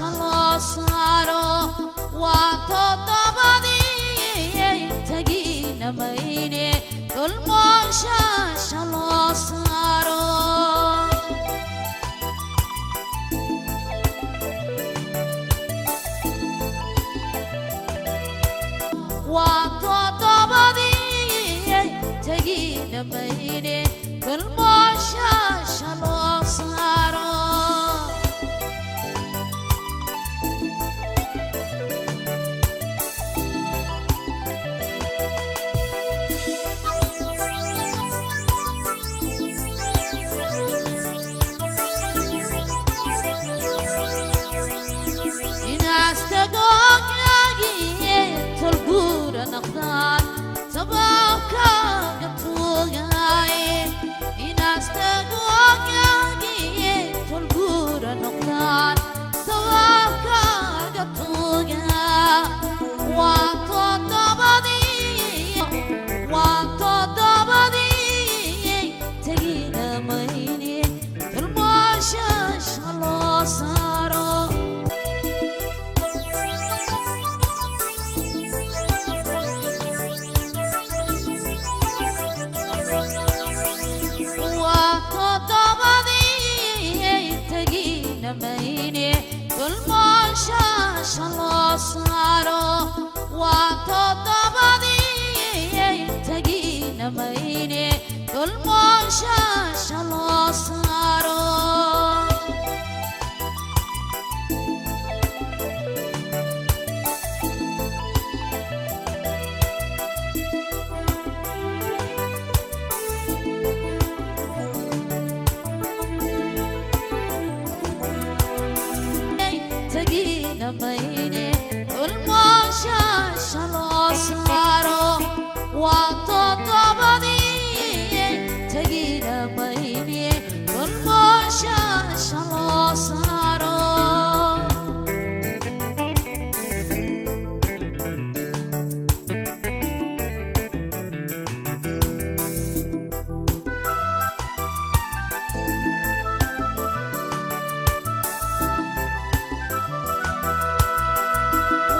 Tolmooshaasha loo saaro waa toddobadii tagina mayne tolmooshaasha loo saaro. Waa toddobadii tagina mayne tolmooshaasha loo saaro. Inaastagoogaagii tolguura naqdaan tabaabkaaga tuugaaye. Inaastagoogaagii tolguura noqdaan tabaabkaaga tuugaa. Waa toddobadii, waa toddobadii tagina mayne tolmooshaasha loo saaro. Waa toddobadii tagina mayne tolmooshaasha loo saaro. Waa toddobadii tagina mayne tolmooshaasha loo saaro. Tagina mayne tolmooshaasha loo saaro. Waa toddobadii tagina mayne tolmooshaasha loo saaro.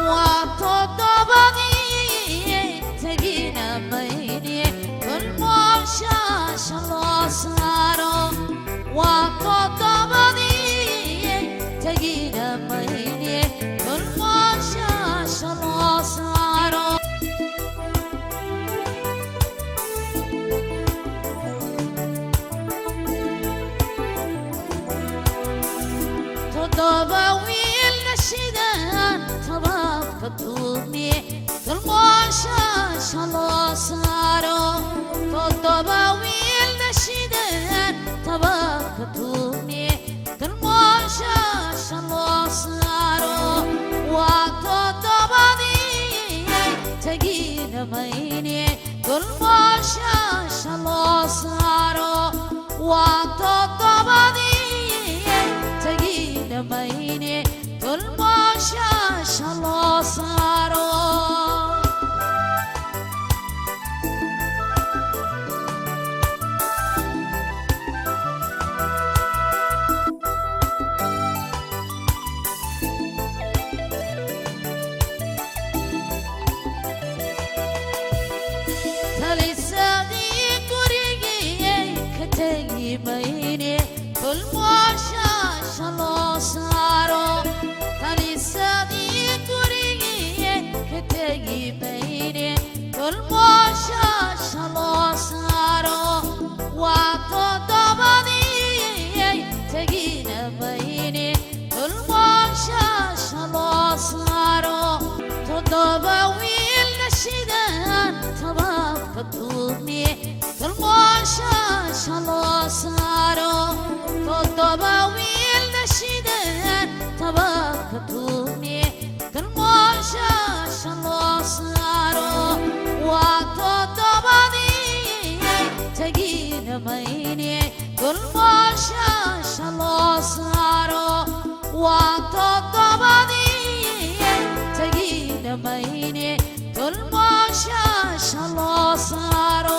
Waa toddobadii tagina mayne tolmooshaasha loo saaro. Waa toddobadii tagina mayne tolmooshaasha loo saaro. Toddoba wiilna shidan tabaabka tuumi tolmooshaasha loo saaro. Toddoba wiilna shidan tabaabka tuumi tolmooshaasha loo saaro. Waa toddobadii tagina mayne tolmooshaasha loo saaro. Waa toddobadii tagina mayne tolmooshaasha loo saaro. Talisadii gurigii ka tegi mayne tolmooshaasha loo saaro. Talisadii gurigii ka tegi mayne tolmooshaasha loo saaro. Waa toddobadii tagina mayne tolmooshaasha loo saaro. Toddoba wiilna shidan tabaabka tuumi tolmooshaasha loo saaro. Toddoba wiilna shidan tabaabka tuumi tolmooshaasha loo saaro. Waa toddobadii tagina mayne tolmooshaasha loo saaro. Waa toddobadii tagina mayne tolmooshaasha loo saaro.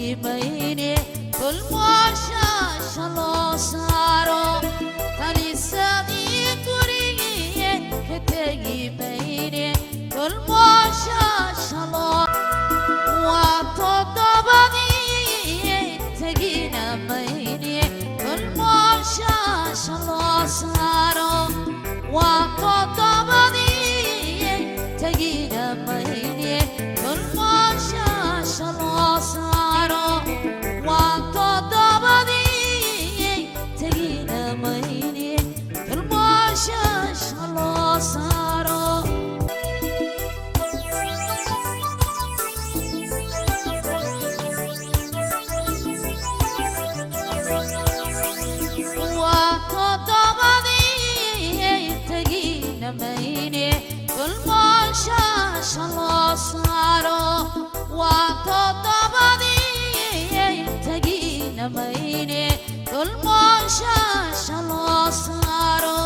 Tegi mayne tolmooshaasha loo saaro talisadii gurigii ka tegi mayne tolmooshaasha loo waa toddobadii tegina mayne tolmooshaasha loo saaro waa toddobadii tegina mayne tolmooshaasha loo saaro waa toddobadii tegina mayne tolmooshaasha loo saaro. Waa toddobadii tegina mayne tolmooshaasha loo saaro waa toddobadii tegina mayne tolmooshaasha loo saaro.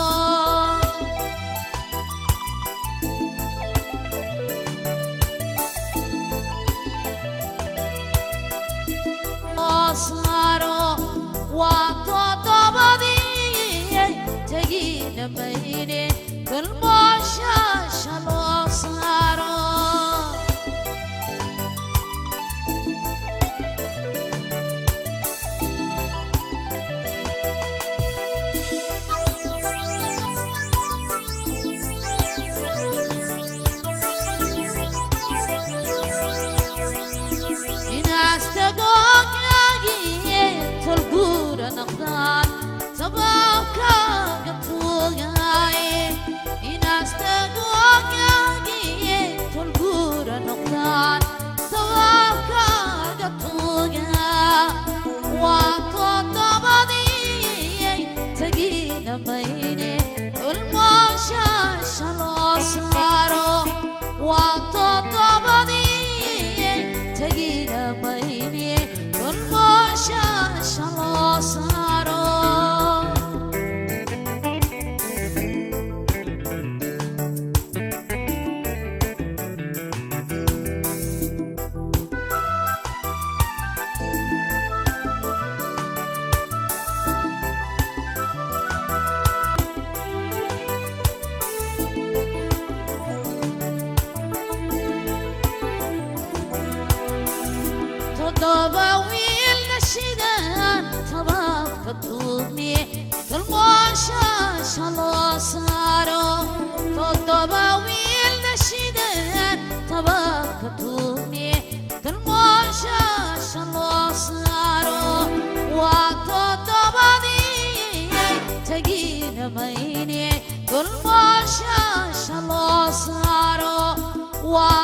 Loo saaro waa toddobadii tegina mayne tolmooshaasha loo saaro. Inaastagoogaagii tolguura noqdaan sabaabkaaga tuugaaye inaastagoogaagii tolguura noqdaan sabaabkaaga tuugaa waa toddobadii tegina mayne tolmooshaasha loo saaro waa toddobadii tegina mayne tolmooshaasha loo saaro. Toddoba wiilna shidaan tabaabka tuubni tolmooshaasha loo saaro toddoba wiilna shidaan tabaabka tuubni tolmooshaasha loo saaro waa toddobadii tegina mayne tolmooshaasha loo saaro waa.